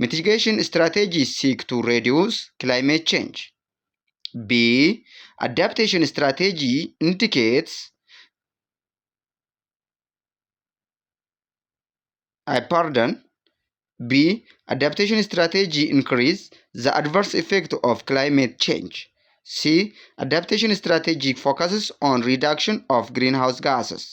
Mitigation strategies seek to reduce climate change. B. Adaptation strategy indicates B. Adaptation strategy increase the adverse effect of climate change. C. Adaptation strategy focuses on reduction of greenhouse gases.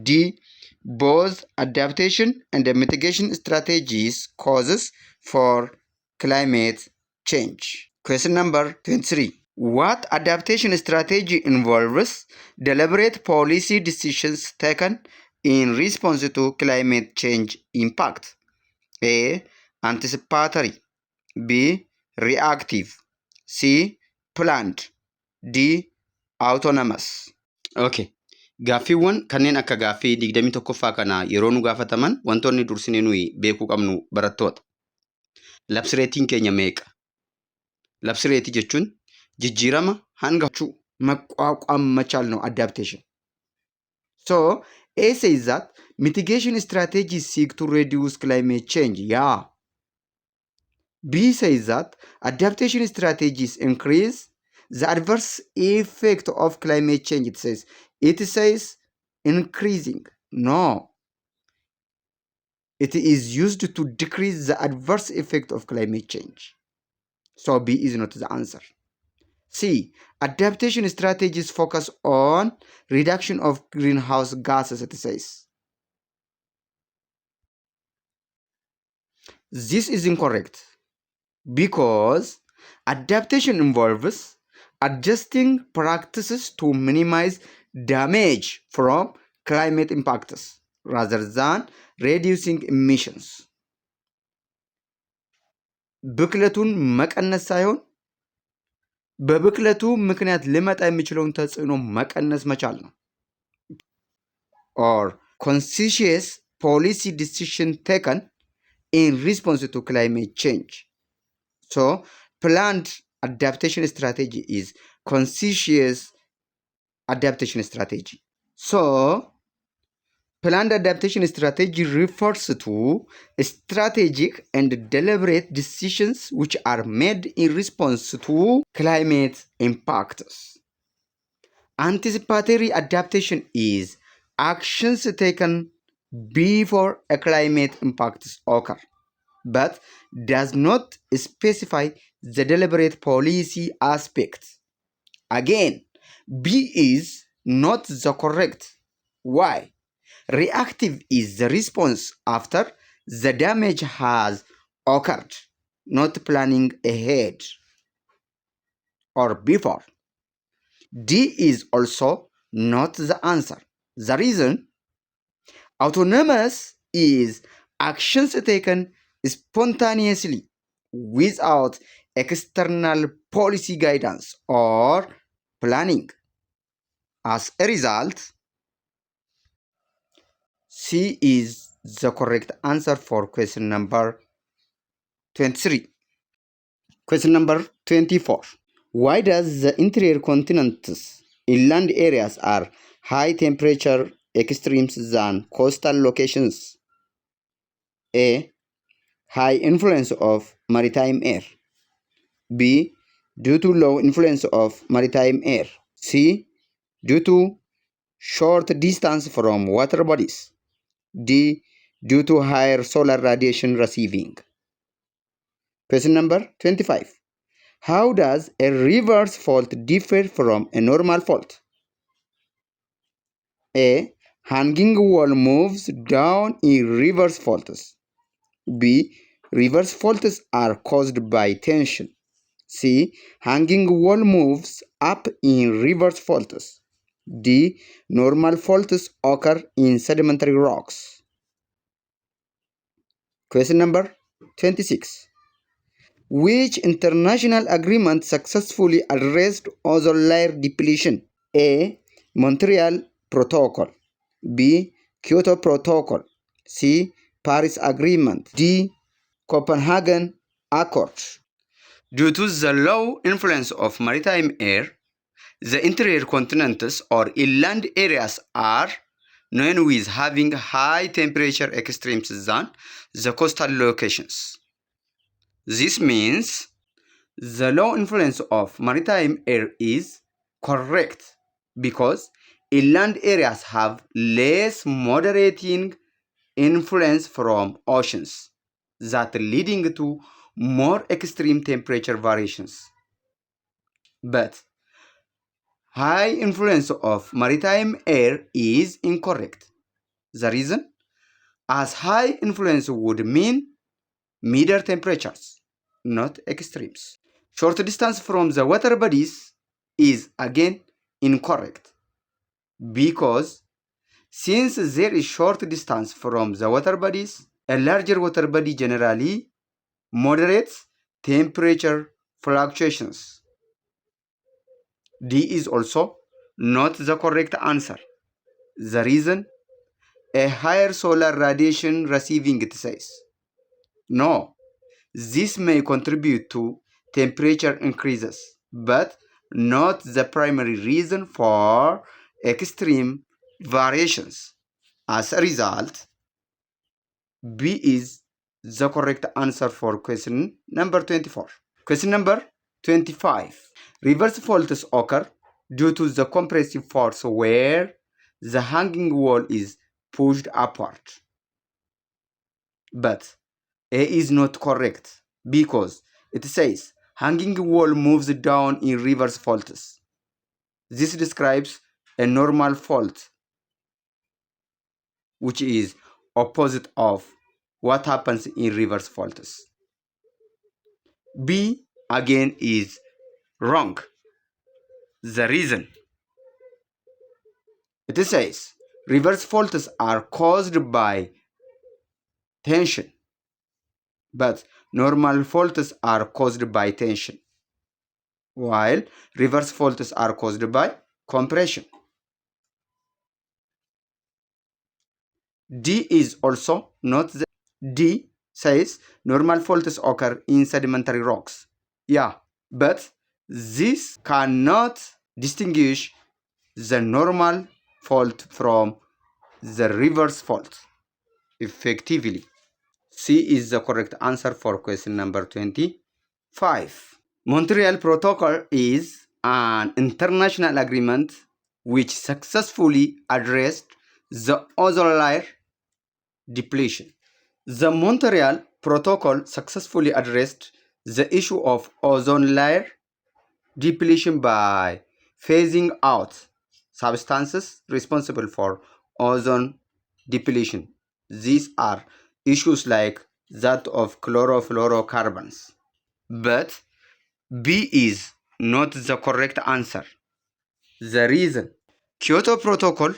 D. Both adaptation and mitigation strategies causes for climate change. Question number 23. What adaptation strategy involves deliberate policy decisions taken in response to climate change impact? A. Anticipatory. B. Reactive. C. Planned. D. Autonomous. Okay. Gaaffiiwwan kanneen akka gaaffii 21ffaa kana yeroo nu gaafataman wantoonni dursinee nuyi beekuu qabnu barattoota. Labsireetiin keenya meeqa? Labsireetii jechuun jijjiirama hanga maqaaqam machal no adaptation. So, A says that mitigation strategies seek to reduce climate change. Yeah. B says that adaptation strategies increase the adverse effect of climate change. It says increasing. No. It is used to decrease the adverse effect of climate change. So B is not the answer. C. Adaptation strategies focus on reduction of greenhouse gases, it says. This is incorrect because adaptation involves adjusting practices to minimize damage from climate impacts rather than reducing emissions. ብክለቱን መቀነስ ሳይሆን በብክለቱ ምክንያት ሊመጣ የሚችለውን ተጽዕኖ መቀነስ መቻል ነው። Or conscious policy decision taken in response to climate change. So, planned adaptation strategy is conscious adaptation strategy. So, planned adaptation strategy refers to strategic and deliberate decisions which are made in response to climate impacts. Anticipatory adaptation is actions taken before a climate impacts occur, but does not specify the deliberate policy aspect. Again, B is not the correct. Why? Reactive is the response after the damage has occurred, not planning ahead or before. D is also not the answer. The reason: autonomous is actions taken spontaneously without external policy guidance or planning. As a result, C is the correct answer for question number 23. Question number 24. Why does the interior continents inland areas are high temperature extremes than coastal locations? A. High influence of maritime air. B. Due to low influence of maritime air. C. Due to short distance from water bodies. D. Due to higher solar radiation receiving. Question number 25. How does a reverse fault differ from a normal fault? A. Hanging wall moves down in reverse faults. B. Reverse faults are caused by tension. C. Hanging wall moves up in reverse faults. D. Normal faults occur in sedimentary rocks. Question number 26. Which international agreement successfully addressed ozone layer depletion? A. Montreal Protocol. B. Kyoto Protocol. C. Paris Agreement. D. Copenhagen Accord. Due to the low influence of maritime air, the interior continents or inland areas are known with having high temperature extremes than the coastal locations. This means the low influence of maritime air is correct because inland areas have less moderating influence from oceans, that leading to more extreme temperature variations. But high influence of maritime air is incorrect. The reason? As high influence would mean middle temperatures, not extremes. Short distance from the water bodies is again incorrect because since there is short distance from the water bodies, a larger water body generally moderates temperature fluctuations. D is also not the correct answer. The reason? A higher solar radiation receiving, it says. No, this may contribute to temperature increases, but not the primary reason for extreme variations. As a result, B is the correct answer for question number 24. Question number 25. Reverse faults occur due to the compressive force where the hanging wall is pushed upward. But A is not correct because it says hanging wall moves down in reverse faults. This describes a normal fault, which is opposite of what happens in reverse faults. B again is wrong. The reason? It says reverse faults are caused by tension, but normal faults are caused by tension, while reverse faults are caused by compression. D is also not the D says normal faults occur in sedimentary rocks. Yeah, but this cannot distinguish the normal fault from the reverse fault effectively. C is the correct answer for question number 25. Montreal Protocol is an international agreement which successfully addressed the ozone layer depletion. The Montreal Protocol successfully addressed the issue of ozone layer depletion by phasing out substances responsible for ozone depletion. These are issues like that of chlorofluorocarbons. But B is not the correct answer. The reason? Kyoto Protocol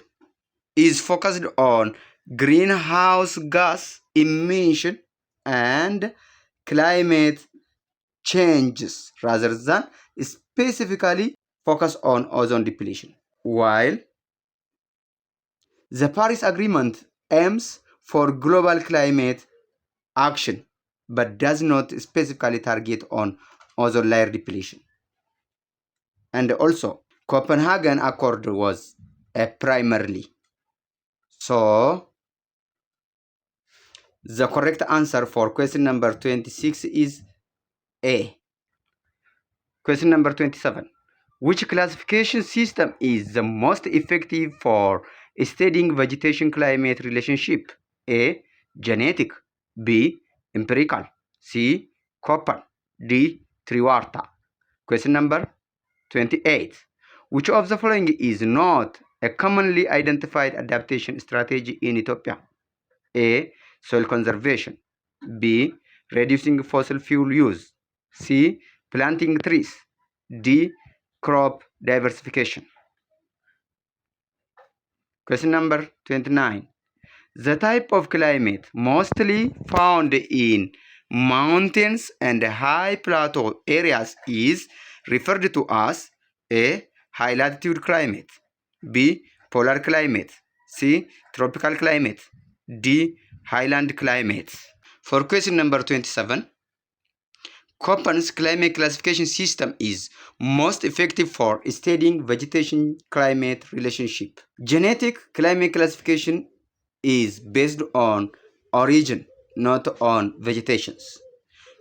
is focused on greenhouse gas emission and climate changes rather than specifically focus on ozone depletion. While the Paris Agreement aims for global climate action but does not specifically target on ozone layer depletion. And also, Copenhagen Accord was a primarily. So, the correct answer for question number 26 is A. Question number 27. Which classification system is the most effective for studying vegetation-climate relationship? A. Genetic. B. Empirical. C. Köppen. D. Triwarta. Question number 28. Which of the following is not a commonly identified adaptation strategy in Ethiopia? A. Soil conservation. B. Reducing fossil fuel use. C. Planting trees. D. Crop diversification. Question number 29. The type of climate mostly found in mountains and high plateau areas is referred to as A. High latitude climate. B. Polar climate. C. Tropical climate. D. Highland climate. For question number 27, Köppen's climate classification system is most effective for studying vegetation-climate relationship. Genetic climate classification is based on origin, not on vegetations.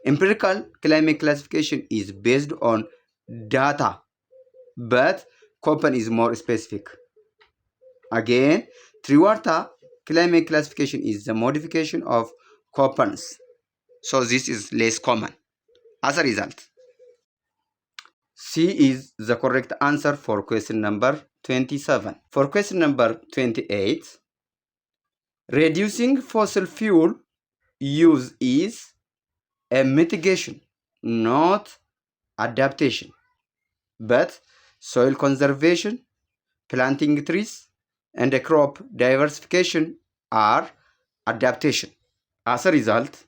Empirical climate classification is based on data, but Köppen is more specific. Again, Triwarta climate classification is the modification of Köppen's, so this is less common. As a result, C is the correct answer for question number 27. For question number 28, reducing fossil fuel use is a mitigation, not adaptation. But soil conservation, planting trees, and crop diversification are adaptation. As a result,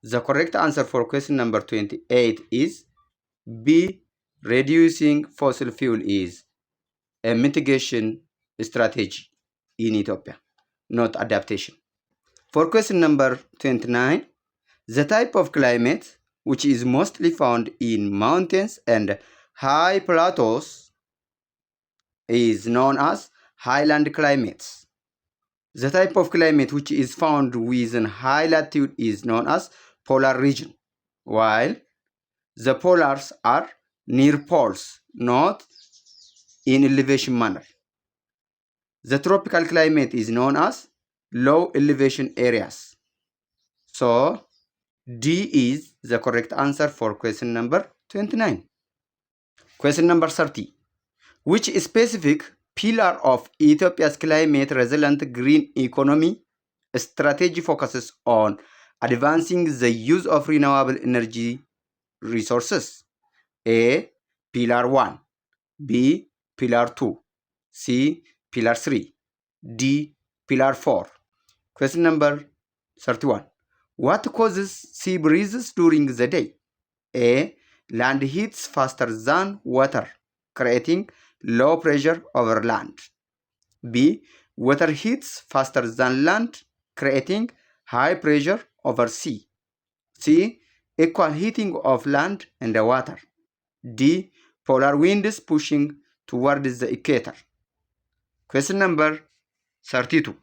the correct answer for question number 28 is B. Reducing fossil fuel is a mitigation strategy in Ethiopia, not adaptation. For question number 29, the type of climate which is mostly found in mountains and high plateaus is known as highland climates. The type of climate which is found within high latitude is known as polar region, while the polars are near poles, not in elevation manner. The tropical climate is known as low elevation areas. So, D is the correct answer for question number 29. Question number 30. Which specific pillar of Ethiopia's climate resilient green economy strategy focuses on advancing the use of renewable energy resources? A. Pillar 1. B. Pillar 2. C. Pillar 3. D. Pillar 4. Question number 31. What causes sea breezes during the day? A. Land heats faster than water, creating low pressure over land. B. Water heats faster than land, creating high pressure over sea. C. Equal heating of land and water. D. Polar winds pushing towards the equator. Question number 32.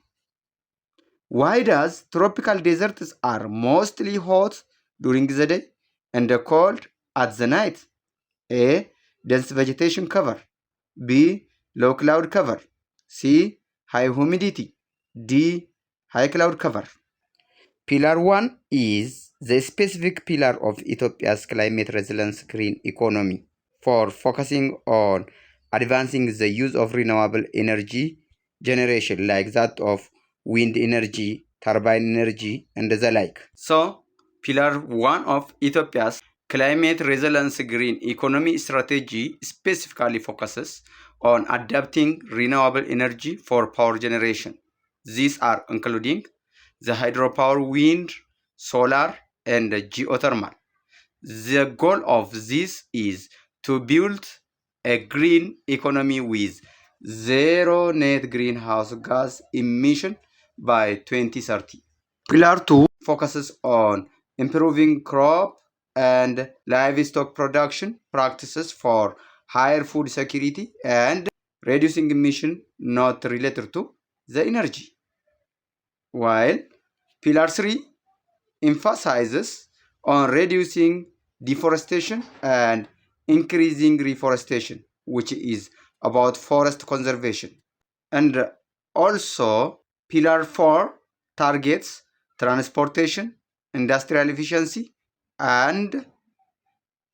Why does tropical deserts are mostly hot during the day and cold at the night? A. Dense vegetation cover. B. Low cloud cover. C. High humidity. D. High cloud cover. Pillar 1 is the specific pillar of Ethiopia's climate resilience green economy for focusing on advancing the use of renewable energy generation like that of wind energy, turbine energy, and the like. So, Pillar 1 of Ethiopia's climate resilience green economy strategy specifically focuses on adapting renewable energy for power generation. These are including the hydropower, wind, solar, and geothermal. The goal of this is to build a green economy with zero net greenhouse gas emission by 2030. Pillar 2 focuses on improving crop and livestock production practices for higher food security and reducing emission not related to the energy. While Pillar 3 emphasizes on reducing deforestation and increasing reforestation, which is about forest conservation. And also, Pillar 4 targets transportation, industrial efficiency, and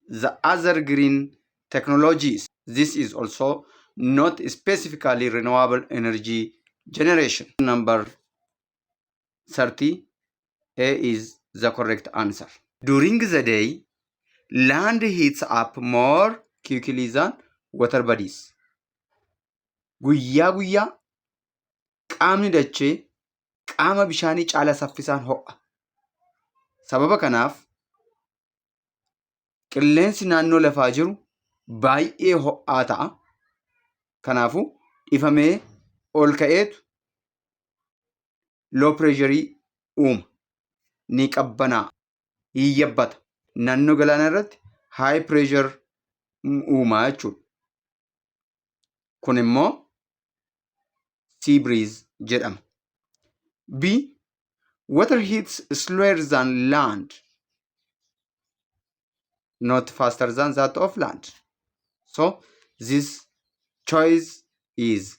the other green technologies. This is also not specifically renewable energy generation. Number 30, A is the correct answer. During the day, land heats up more quickly than water bodies. Guyyaa qaamni dachee qaama bishaanii caala saffisaan ho'a. Sababa kanaaf qilleensi naannoo lafaa jiru baay'ee ho'aa ta'a. Kanaafuu dhifamee ol ka'eetu low pressurii uuma. Ni qabbanaa, hin yabbata. naannoo galaanaa irratti high pressure uumaa jechuudha. Kun immoo sea breeze jedhama. B. Water heats slower than land, not faster than that of land. So this choice is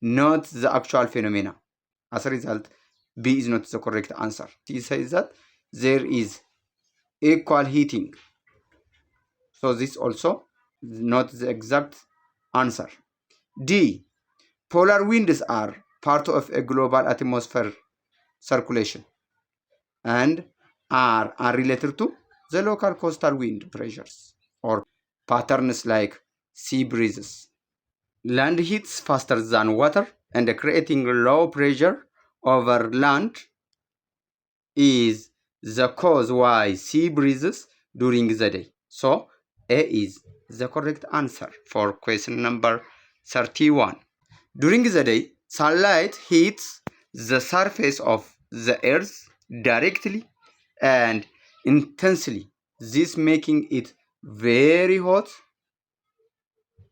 not the actual phenomena. As a result, B is not the correct answer. He says that there is equal heating. So this also not the exact answer. D. Polar winds are part of a global atmosphere circulation and are unrelated to the local coastal wind pressures or patterns like sea breezes. Land heats faster than water and creating low pressure over land is the cause why sea breezes during the day. So A is the correct answer for question number 31. During the day, sunlight hits the surface of the earth directly and intensely, this making it very hot.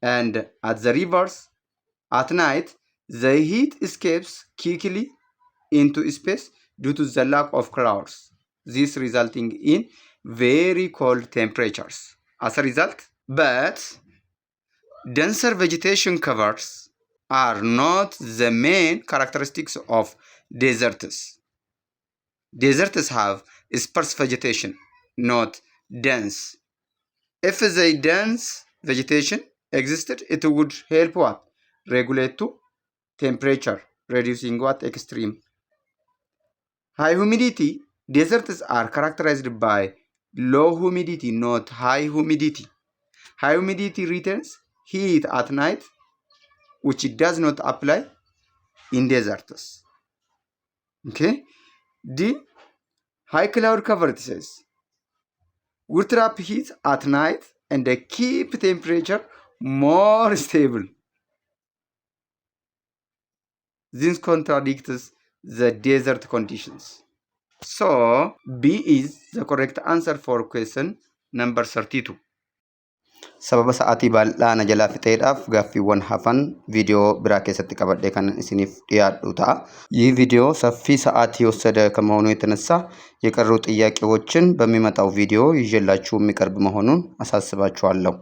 And at the rivers, at night, the heat escapes quickly into space due to the lack of clouds, this resulting in very cold temperatures. As a result, but denser vegetation covers are not the main characteristics of deserts. Deserts have sparse vegetation, not dense. If the dense vegetation existed, it would help what? Regulate to temperature, reducing what? Extreme. High humidity. Deserts are characterized by low humidity, not high humidity. High humidity retains heat at night, which does not apply in deserts. Okay. D. High cloud cover, it says, would trap heat at night and keep temperature more stable. This contradicts the desert conditions. So B is the correct answer for question number 32. Sababa sa'aatii bal'aa na jalaa fixeedhaaf gaaffiiwwan hafan viidiyoo biraa keessatti qabadhee kan isiniif dhiyaadhu ta'a. ይህ ቪዲዮ ሰፊ ሰዓት የወሰደ ከመሆኑ የተነሳ የቀሩ ጥያቄዎችን በሚመጣው ቪዲዮ ይዤላችሁ የሚቀርብ መሆኑን አሳስባችኋለሁ።